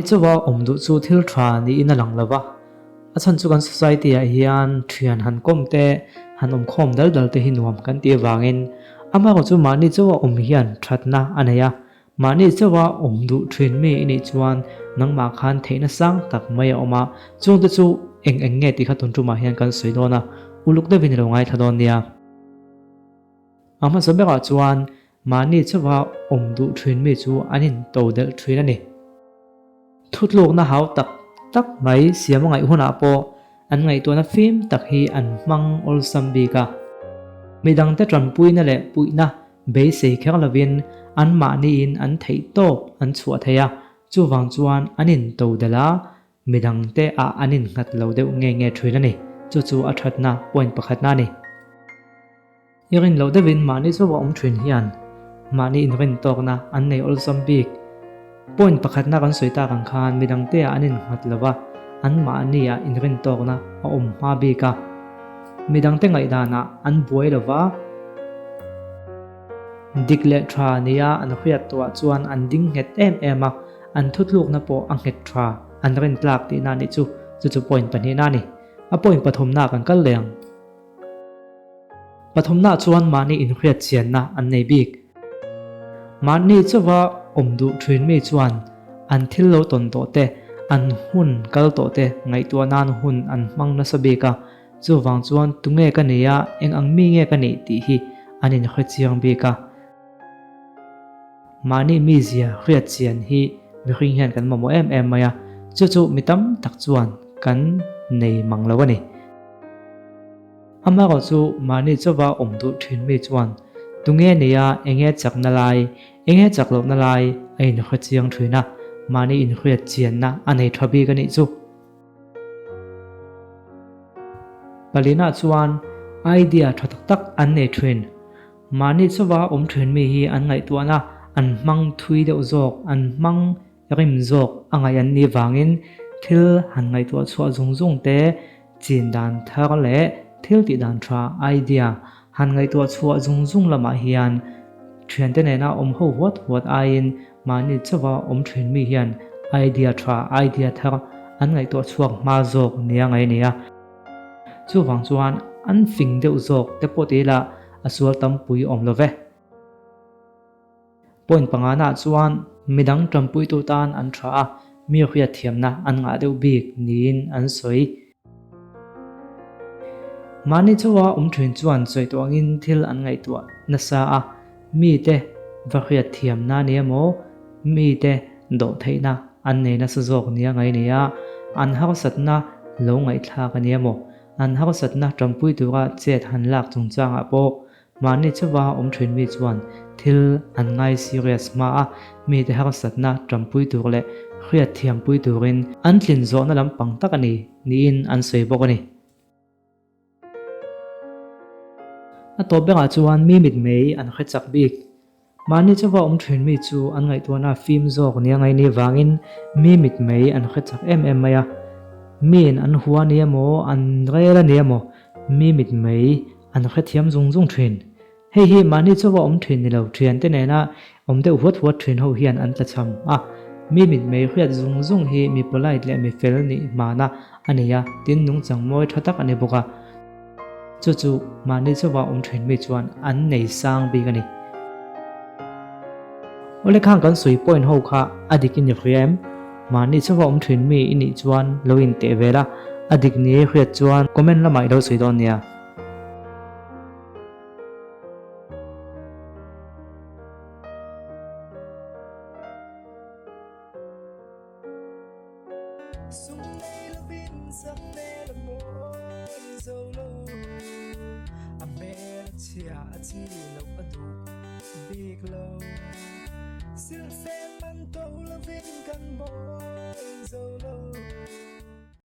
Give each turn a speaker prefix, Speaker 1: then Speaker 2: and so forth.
Speaker 1: Chauha awm duh chu thil tha niin a lang lo va, a chhan chu kan society ah hian thian han kawm te, han awm khawm dal dal te hi nuam kan tih avangin amaherawh chu mahni chauha awm hian thatna a nei a, mahni chauha awm duh thin mi i nih chuan nangmah khan theihna sang tak mai a awm a, chungte chu eng eng nge tih kha tun tumah hian kan sawi dawn a, uluk deuhin i lo ngaithla dawn nia. A hmasa berah chuan Mahni chauha awm duh thin mi chu an into delh thin a ni. Thutlukna hau tak tak mai siam a ngaih hunah pawh an ngaihtuahna fim tak hi an hmang awlsam bik a. Midangte tanpuina leh puihna beisei kher lovin anmahniin an theih tawp an chhuah thei a, chuvang chuan an into delh a, Midangte ah an innghat lo deuh nge nge thin a ni. Chu chu a thatna point pakhatna a ni. I rin loh deuhin mahni chauha awm thin hian mahni inrin tawkna an nei awlsam bik. Point pakhatna kan sawi tak ang khan midangte ah an innghat lo va, an mahni ah inrin tawkna a awm hma bik a. Midangte ngaihdanah an buai lo va, dik leh tha nia an hriat tawhah chuan an ding nghet em em a, an thutlukna pawh a nghet tha, an rin tlak tihna a nih chu. Chu chu point pahnihna a ni. A point pathumna kan kal leh ang. Pathumna chuan mahni inhriat chianna an nei bik. Mahni chauha awm duh thin mi chuan an thil lo tawn tawh te, an hun kal tawh te ngaihtuah nan hun an hmang nasa bik a, chuvang chuan tunge ka nih a, eng ang mi nge ka nih tih hi an inhre chiang bik a. Mahni mizia hriat chian hi mihring hian kan mamawh em em mai a, chu chu mi tam tak chuan kan nei mang lo a ni. Amaherawh chu mahni chauva awm duh thin mi chuan tunge nia enge chakna lai, enge chak lohna lai a inhre chiang thin a, mahni inhriat chianna a nei tha bik a nih chu. Palina chuan idea tha tak tak an nei thin. Mahni chauva awm thin mi hi an ngaihtuahna an hmang thui deuh zawk, an hmang rim zawk a ngaih an nih vangin thil han ngaihtuah chhuah zung zung te, chin dan thar leh thil tih dan tha, idea, han ngaihtuah chhuah zung zung lamah hian thiante nena awm ho huat huat aiin mahni chauva awm thin mi hian idea tha, idea thar an ngaihtuah chhuak hma zawk nia ngaih a ni a. Chuvang chuan an fing deuh zawk te pawh ti ila a sual tampui awm lo ve. Point pangana chuan midang tanpuitu tan an tha a, mi hriat thiamna an ngah deuh bik niin an sawi. Mahni chauha awm thin chuan sawi tawh angin thil an ngaihtuah nasa a, mite va hriat thiamna ni emaw, mite dawh theihna an nei nasa zawk nia ngai nei a, an harsatna lo ngaihthlak a ni emaw, an harsatna tanpui tura chet han lak chungchangah pawh mahni chauha awm thin mi chuan thil an ngai serious hma a, mite harsatna tanpui tur leh hriat thiampui turin an tlin zawhna lampang tak a ni niin an sawi bawk a ni. A tawp berah chuan mi mitmei an hre chak bik. Mahni chauha awm thin mi chu an ngaihtuahna fim zawk nia ngai ni vangin mi mitmei an hre chak em em mai a. Miin an hua ni emaw, an rel a ni emaw, mi mitmei an hrethiam zung zung thin. Hei hi mahni chauha awm thin ni lo thiante nena awm deuh huat huat thin ho hian an tlachham a. Mi mitmei hriat zung zung hi mi polite leh mi fel nih hmana a nei a, tin nungchang mawi tha tak a ni bawk a. Chu chu mahni chauha awm thin mi chuan an nei sang bik a ni. Awle khang kan sawi point ho kha a dik i ni hria em? Mahni chauha awm thin mi i nih chuan lo inteh vel a, a dik ni hriat chuan comment lamah i lo sawi dawn nia.